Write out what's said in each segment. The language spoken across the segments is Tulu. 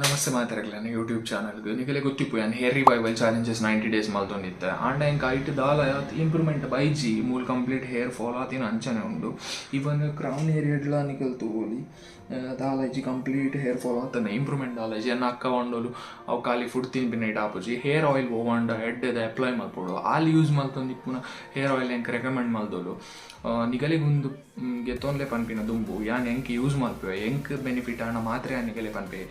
ನಮಸ್ತೆ ಮಾತೆರೆಗ್ಲ ಯೂಟ್ಯೂಬ್ ಚಾನಲ್ಗ್. ನಿಕಲೆ ಗೊತ್ತಿಪ್ಪು, ಯಾನ್ ಹೇರ್ ರಿವೈವಲ್ ಚಾಲೆಂಜಸ್ 90 ಡೇಸ್ ಮಲ್ತೊಂದಿತ್ತೆ. ಆಂಡ ಎಂಕ್ ಐಟ್ ದಾಲ ಇಂಪ್ರೂವ್ಮೆಂಟ್ ಬೈಜಿ. ಮೂಲು ಕಂಪ್ಲೀಟ್ ಹೇರ್ ಫಾಲ್ ಆತಿನ ಅಂಚನೆ ಉಂಡು. ಈವನ್ ಕ್ರೌನ್ ಏರಿಯಾಡ್ಲ ನಿಕಲ್ ತೂವೊಲಿ, ದಾಲ ಇಜ್ಜಿ. ಕಂಪ್ಲೀಟ್ ಹೇರ್ ಫಾಲ್ ಆತನೆ, ಇಂಪ್ರೂವ್ಮೆಂಟ್ ದಾಲ ಇಜ್ಜಿ. ಎನ್ನ ಅಕ್ಕ ಪಂಡೋಲು, ಅವು ಖಾಲಿ ಫುಡ್ ತಿನ್ಪಿನೈಟ್ ಆಪುಜಿ, ಹೇರ್ ಆಯಿಲ್ ಒವಾಂಡ ಎಡ್ಡೆದ ಅಪ್ಲೈ ಮಲ್ಪೊಡು. ಆಲ್ ಯೂಸ್ ಮಲ್ತೊಂದಿಪ್ಪುನ ಹೇರ್ ಆಯಿಲ್ ಎಂಕ್ ರೆಕಮೆಂಡ್ ಮಲ್ದೋಲು. ನಿಗಲಿಗ್ ಉಂದು ಗೆತೊನ್ಲೆ ಪನ್ಪಿನ ದುಂಬು ಯಾನ್ ಎಂಕ್ ಯೂಸ್ ಮಲ್ಪುವೆ, ಎಂಕ್ ಬೆನಿಫಿಟ್ ಆಂಡ ಮಾತ್ರ ಯಾನ್ ನಿಗಲೆ ಪನ್ಪೆ.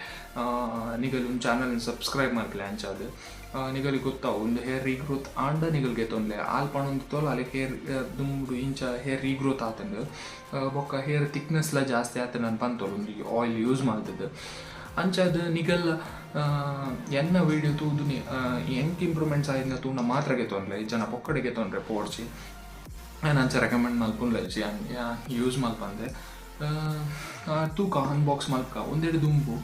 ನಿಗಲ್ ಒಂದು ಚಾನಲ್ ಸಬ್ಸ್ಕ್ರೈಬ್ ಮಲ್ಪಲೆ. ಅಂಚಾದ್ ನಿಗಲಿಗೆ ಗೊತ್ತಾವು, ಒಂದು ಹೇರ್ ರೀಗ್ರೋತ್ ಆಂಡ ನಿಗಲ್ ಗೆತೊನ್ಲೆ. ಆಲ್ ಪಣೊಂದಿತ್ತೋಲು, ಅಲೆಗ್ ಹೇರ್ ದುಂಬುಡು ಇಂಚ ಹೇರ್ ರೀಗ್ರೋತ್ ಆತುಂಡು, ಬೊಕ್ಕ ಹೇರ್ ಥಿಕ್ನೆಸ್ಲ ಜಾಸ್ತಿ ಆತುಂಡು ಅಂತ ಪಂತೋಲು ಉಂದು ಆಯಿಲ್ ಯೂಸ್ ಮಲ್ತದ್ದು. ಅಂಚಾದ್ ನಿಗಲ್ ಎನ್ನ ವೀಡಿಯೋ ತೂದು ಎಂಕ್ ಇಂಪ್ರೂವ್ಮೆಂಟ್ಸ್ ಆಯಿನ ತೂಂಡ ಮಾತ್ರ ಗೆತೊನ್ಲೆ, ಜನ ಪೊಕ್ಕಡೆ ಗೆತೊನ್ರೆ ಪೋಡ್ಚಿ. ಯಾನ್ ಅಂಚ ರೆಕಮೆಂಡ್ ಮಲ್ಪುನ್ಲ ಇಜ್ಜಿ, ಯಾನ್ ಯೂಸ್ ಮಲ್ಪಂದೆ. ತೂಕ, ಅನ್ಬಾಕ್ಸ್ ಮಲ್ಪಕ. ಒಂದೆಡ್ ದುಂಬು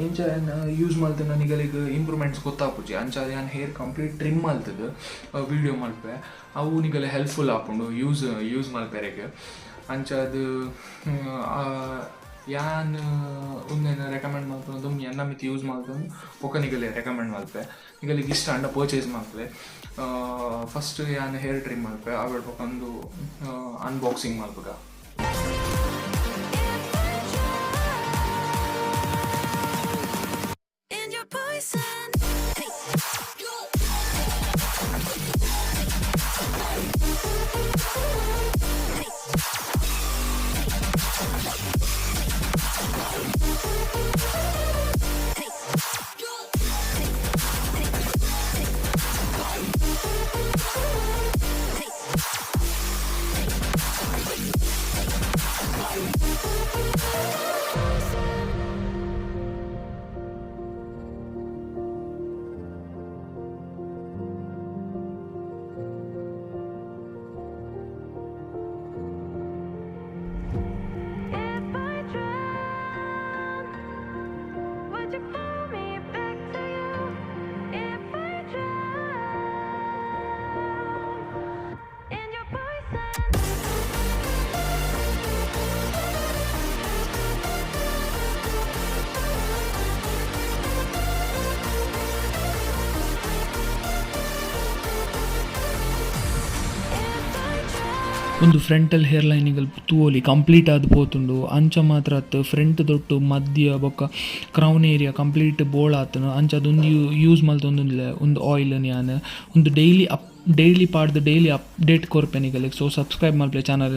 ಇಂಚ ಯಾನ್ ಯೂಸ್ ಮಲ್ತಿನ ನಿಗಲಿಗ್ ಇಂಪ್ರೂವ್ಮೆಂಟ್ಸ್ ಗೊತ್ತಾಪುಜಿ. ಅಂಚಾದ್ ಯಾನ್ ಹೇರ್ ಕಂಪ್ಲೀಟ್ ಟ್ರಿಮ್ ಮಲ್ತದು ವೀಡಿಯೋ ಮಲ್ಪೆ. ಅವು ನಿಗಲೆ ಹೆಲ್ಪ್ಫುಲ್ ಆಪುಂಡು ಯೂಸ್ ಯೂಸ್ ಮಲ್ಪೆರೆಗ್. ಅಂಚಾದ್ ಯಾನ್ ಉಂದೆನ್ ರೆಕಮೆಂಡ್ ಮಲ್ಪುನ ದುಂಬು ಎನ್ನ ಮಿತ್ತ್ ಯೂಸ್ ಮಲ್ತೊಂದು ಬೊಕ್ಕ ನಿಗಲೆ ರೆಕಮೆಂಡ್ ಮಲ್ಪೆ. ನಿಗಲಿಗ್ ಇಷ್ಟ ಆಂಡ ಪರ್ಚೇಸ್ ಮಲ್ಪಲೆ. ಫಸ್ಟ್ ಯಾನ್ ಹೇರ್ ಟ್ರಿಮ್ ಮಲ್ಪೆ, ಅವೆಡ್ ಬೊಕ್ಕ ಒಂದು unboxing ಮಲ್ಪುಗ. And your poison. If I drown, would you pull me back to you? If I drown in your poison. If I drown. ಒಂದು ಫ್ರಂಟಲ್ ಹೇರ್ ಲೈನಿಗೆ ತೂವೊಲಿ, ಕಂಪ್ಲೀಟ್ ಆದ್ ಪೋತುಂಡು. ಅಂಚ ಮಾತ್ರ ಅತ್ತು, ಫ್ರಂಟ್ ದೊಟ್ಟು ಮಧ್ಯ ಬೊಕ್ಕ ಕ್ರೌನ್ ಏರಿಯಾ ಕಂಪ್ಲೀಟ್ ಬೋಳ್ ಆತುಂಡು. ಅಂಚ ಅದೊಂದು ಯೂಸ್ ಮಲ್ತೊಂದುಲ್ಲೆ ಉಂದು ಆಯಿಲ್ ಯಾನ್. ಉಂದು ಡೈಲಿ ಅಪ್ ಡೈಲಿ ಪಾಡ್ದು ಡೈಲಿ ಅಪ್ಡೇಟ್ ಕೊರ್ಪೆ ನಿಗಲೆಗ್. So subscribe ಮಲ್ಪಲೆ channel.